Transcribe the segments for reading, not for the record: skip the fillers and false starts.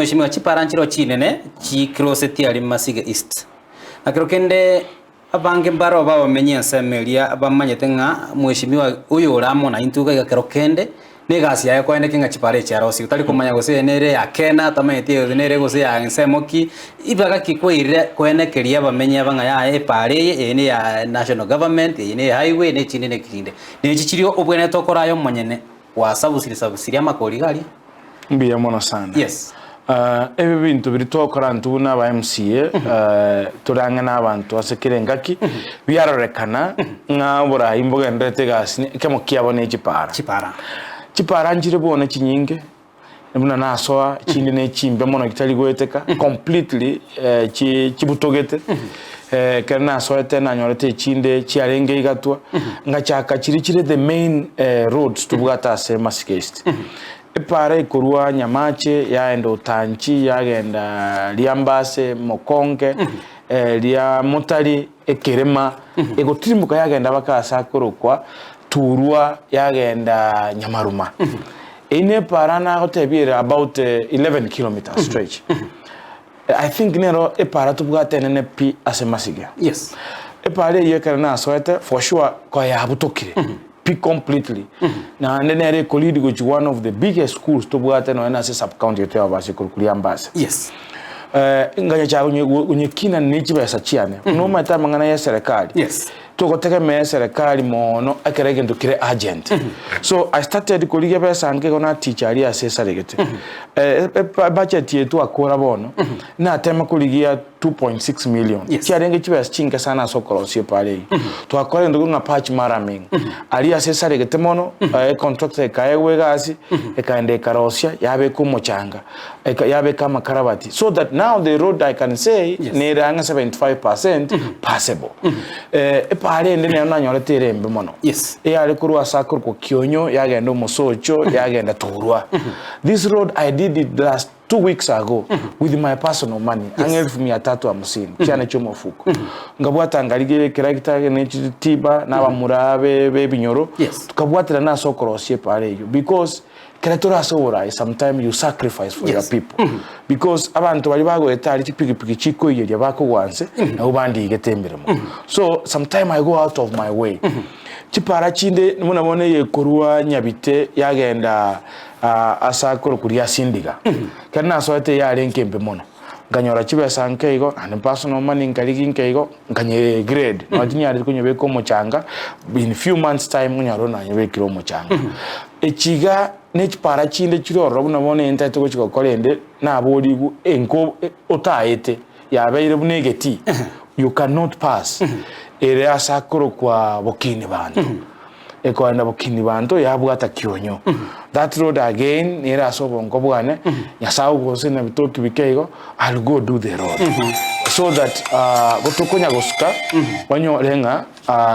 Mweshimiwa chipara nchireo chinene chikiroseti aria Masige East. Na kero kende abange mbaro babamenye ensemo eria bamanyete ng'a mweshimiwa oyo ore amo naintwe iga iga kero kende na egasi yaye koendekia ng'a chipara echi arosiwe. Tari komanya gose eye nere ya Kena, tamanyeti eye nere gose ya ensemo ki, ibaga ki kwairire koenekeria abamenyi aba ng'a yaya epara eye, eye ne ya national government, eye ne highway na echinde na echinde. Na echi chiria obwenerete okore aye omonyene. Gwasabusire sabusirie amakori iga aria. Mbuya mono sana. Yes. Ah, ebi binto biri twakora intwe buna aba MCA eh, tore ang'e na abanto ase kera engaki biarorekana ng'a oborai mbogendererete egasi ne- ekemo kiabo ne chipara. Chipara. Chipara nchire bono chinyinge buna nasoa chinde ne chimbe mono chitari goeteka completely eh, chi chibutogete eh, ekero nasoete nanyorete echinde chiarenge igatwa ngachaka chiria chire the main eh, roads tobwate ase Masika East. Epaara ekorwa Nyamache yaenda Otanchi yagenda Riambase Mokonge eh, ria Motari ekerema egotirimboka yagenda mpaka ase akorokwa Turwa yagenda Nyamaruma. Eyio ne epaara nagotebia ere about 11 kilometres stretch. I think nero epaara tobwate enene pi ase Masige. Yes. Epaara eyio ekero nasoete for sure koyabutokire pi completely. Naende nere eko lead gochia one of the biggest schools tobwate nonya na ase sub county yaito ya Obaasi ekorokwa Riambase. Yes. Eh, nganyechaka konyekina ne chibesa chiane. Buna omanyete amang'ana ya eserekari. Yes. Togotegemea eserekari mono ekero egento kere urgent. So I started korigia besa nke igo naticha aria ase esaregete. Eh, ebudget eye twakora bono, natema korigia 2.6 million. Yes. Chiarenge chibesa chinke sana ase okorosia epara eyio. Twakora egento ng'a patch maramming. Aria ase esaregete mono, eh, econtractor ekaegwa egasi, ekaenda ekarosia, yabeka omochanga, eka yabeka amakarabati. So that now the road I can say Yes. nere ang'e 75% passable. Eh, epara ende nero nanyorete ere embe mono. Yes. Eyare korwa ase akorokwa Kionyo, yagenda Omosocho, yagenda Torwa. This road I did it last 2 weeks ago with my personal money, ang'e elfu mia tatu hamsini chiane chiomofuko. Nkabwata ngarigia ekeragita ne chitiba na abamura be bebinyoro, Yes. tukabwaterana ase okorosia epara eyio because ekero tore ase oborai sometime you sacrifice for your Yes. people because abanto baria bagoeta aria chipikipiki chikoiyeria bakogwa nse nabo bandigete emeremo. So sometime I go out of my way. Chipara chinde buna bono eye ekorwa Nyabite yagenda ah, ase akorokwa Riasindiga. Ekero nasoete yarenge embe mono, nkanyora chibesa nke igo, naende personal money nkarigia nke igo, nkanye grade nonya tinyareti konyebeka omochanga, in few months time nkonyora bono nanyebekire omochanga. Echi iga na echipara chinde chire ororo buna bono eye ntagete gochia gokora ende, naborigwe enko otaete yabeire buna egetii, you cannot pass, ere ase akorokwa bokini banto, ekoenda bokini banto yabwata kionyo. That road again nere ase obongo bwane, Nyasaye ogonse na bitoki bike igo, I'll go do the road. So that gotokonya gosuka, onyore ng'a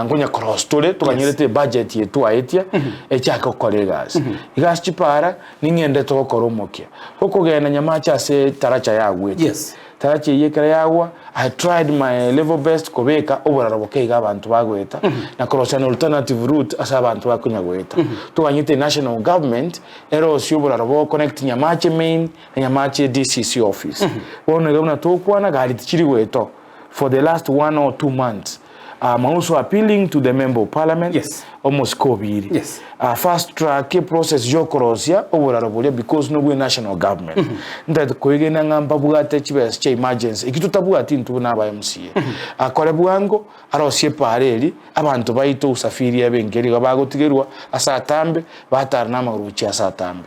nkonya cross tore, toganyerete ebudget eye twaetia, echake gokora egasi. Iga ase chipara, ning'endete gokora omokia. Gokogenda Nyamache ase taracha yagwete. Yes. Taracha eyio ekero yagwa, I tried my level best kobeka oboraro boke iga abanto bagoeta, na korosia an alternative route ase abanto bakonya goeta. Toganyete national government erosie oboraro bo connect Nyamache main na Nyamache DCC office. Bono iga buna togokwana gari tichiri goeta oo for the last 1 or 2 months. I'm also appealing to the member of parliament Yes. omosike obiri Yes. fast track process yokorosia oboraro boria because nobwe national government. Ntagete koegena ng'a mbabwate chibesa chia emergency eki totabwati intwe buna aba MCA. Akore bwango arosie epara eri abanto baito usafiri ebe enke iga bagotigerwa ase atambe batara na amagoro gochia ase atambe.